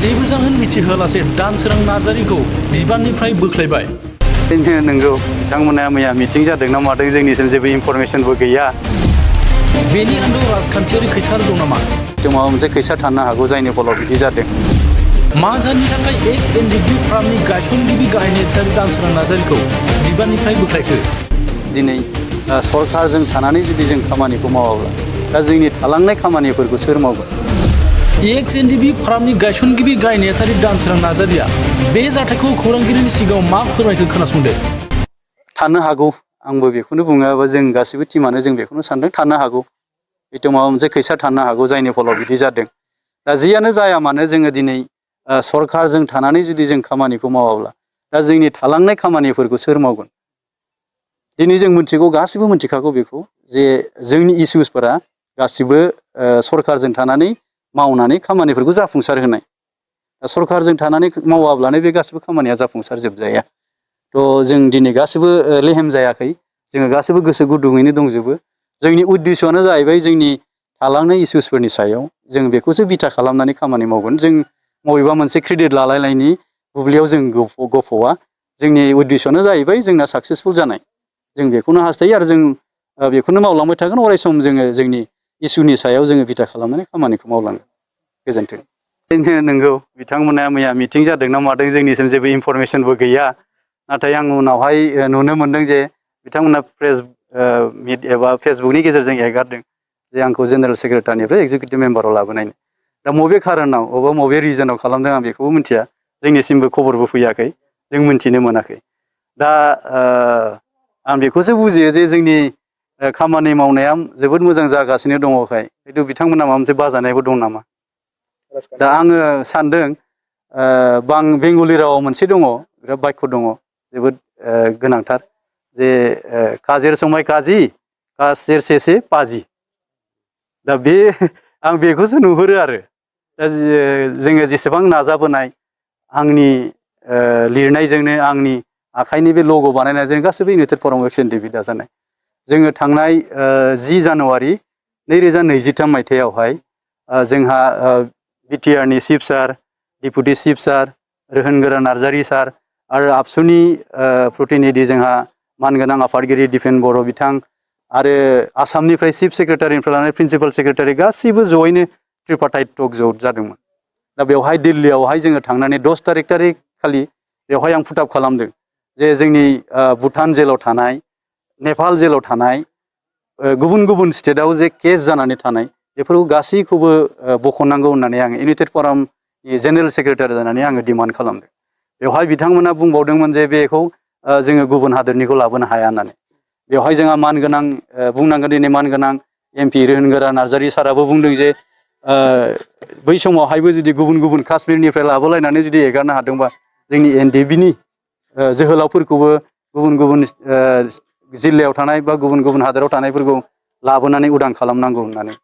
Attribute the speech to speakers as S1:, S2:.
S1: जेबो जाहोन मिथिहोआलासे दानसोरां नार्जारिखौ बिबाननिफ्राय बोख्लायबाय।
S2: नंगौ बिथांमोना मैया मिटिं जादों ना मादों जोंनिसिम जेबो इनफरमेशनबो गैया।
S1: बेनि आन्दोआव राजखान्थियारि खैसार दं नामा?
S2: माबा मोनसे खैसार थानो हागौ जायनि फलाव बिदि जादों।
S1: मा जाहोननि थाखाय एक्स एनडिपि फार्मनि गायसनगिरि गाहाय नेतारि दानसोरां नार्जारिखौ बिबाननिफ्राय बोख्लायखो?
S2: दिनै सरकारजों थानानै जुदि जों खामानिखौ मावाब्ला दा जोंनि थालांनाय खामानिफोरखौ सोर मावगोन?
S1: एक्स एनडिपि फार्मनि गायसनगिरि गाहाय नेतारि दानसोरां नार्जारिया बे जाथायखौ खौरांगिरिनि सिगाङाव मा फोरमायखो खोनासंदो।
S2: थानो हागौ आंबो बेखौनो बुङो, जों गासैबो टिमानो जों बेखौनो सानदों थानो हागौ। हयथ' माबा मोनसे खैसार थानो हागौ जायनि फलाव बिदि जादों। दा जियानो जाया मानो जोङो दिनै सरकारजों थानानै जुदि जों खामानिखौ मावाब्ला दा जोंनि थालांनाय खामानिफोरखौ सोर मावगोन? दिनै जों मिथिगौ, गासिबो मिथिखागौ बेखौ जे जोंनि इसुसफोरा गासिबो सरकारजों थानानै मावनानै खामानिफोरखौ जाफुंसार होनाय। सरकारजों थानानै मावाब्लानो बे गासिबो खामानिया जाफुंसार जोबजाया। थ' जों दिनै गासिबो लेहेम जायाखै, जोङो गासिबो गोसो गुदुङैनो दंजोबो। जोंनि उद्देश्यआनो जाहैबाय जोंनि थालांनाय इसुसफोरनि सायाव जों बेखौसो बिथा खालामनानै खामानि मावगोन। जों बबेबा मोनसे क्रेडिट लालायनायनि बुब्लियाव जों गफ'आ। जोंनि उद्देश्यआनो जाहैबाय जोंना साक्सेसफुल जानाय। जों बेखौनो हास्थायो आरो जों बेखौनो मावलांबाय थागोन। अराय सम जोङो जोंनि इसुनि सायाव जोङो बिथा खालामनानै खामानिखौ मावलांगोन। गोजोन्थों। नंगौ बिथांमोना मैया मिटिं जादों ना मादों जोंनिसिम जेबो इनफरमेशनबो गैया। नाथाय आं उनावहाय नुनो मोनदों जे बिथांमोना प्रेस मिट एबा फेसबुकनि गेजेरजों एगारदों जे आंखौ जेनेरेल सेक्रेटारिनिफ्राय एक्जिकिउटिभ मेम्बाराव लाबोनायनि। दा बबे खार'नाव अबा बबे रिजनाव खालामदों आं बेखौबो मिथिया। जोंनिसिमबो खबरबो फैयाखै, जों मिन्थिनो मोनाखै। दा आं बेखौसो बुजियो जे जोंनि खामानि मावनाया जोबोद मोजां जागासिनो दङखाय खिन्थु बिथांमोना माबा मोनसे बाजानायबो दं नामा। दा आङो सानदों बेंगलि रावाव मोनसे दङ, बिराद बाक्य दङ जोबोद गोनांथार जे काजेर समाय काजि कासेर सेसे पाजि। दा आं बेखौसो नुहुरो आरो। दा जोङो जेसेबां नाजाबोनाय आंनि लिरनायजोंनो आंनि आखाइनि बे लग' बानायनायजों गासैबो इउनाइटेड फराम एक्स एनडिपि दाजानाय। जोङो थांनाय 10 जानुवारि 2023 मायथाइयावहाय जोंहा बिटिआरनि चिफ सार, डिपुटि चिफ सार, रोहोनगोरा नार्जारि सार आरो आबसुनि प्रतिनिधि जोंहा मानगोनां आफादगिरि दिपेन बर' बिथां आरो आसामनिफ्राय चिफ सेक्रेटारिनिफ्राय लानानै प्रिन्सिपाल सेक्रेटारि गासैबो जयैनो ट्रिपार्टाइट टक जादोंमोन। दा बेवहाय दिल्लीयावहाय जोङो थांनानै 10 तारिख खालि बेवहाय आं फुटाब खालामदों जे जोंनि भुटान जेलाव थानाय, नेपाल जेलाव थानाय, गुबुन गुबुन स्टेटआव जे केस जानानै थानाय बेफोरखौ गासैखौबो बख'नांगौ होननानै आङो इउनाइटेड फरामनि जेनेरेल सेक्रेटारि जानानै आङो डिमान्ड खालामदों। बेवहाय बिथांमोना बुंबावदोंमोन जे बेखौ जोङो गुबुन हादोरनिखौ लाबोनो हाया होननानै। बेवहाय जोंहा मानगोनां बुंनांगोन दिनै मानगोनां MP रोहोनगोरा नार्जारि साराबो बुंदों जे बै समावहायबो जुदि गुबुन गुबुन काश्मीरनिफ्राय लाबोलायनानै जुदि एगारनो हादोंबा जोंनि एनडिएफबि नि जोहोलावफोरखौबो गुबुन गुबुन जिल्लायाव थानाय बा गुबुन गुबुन हादोराव थानायफोरखौ लाबोनानै उदां खालामनांगौ होननानै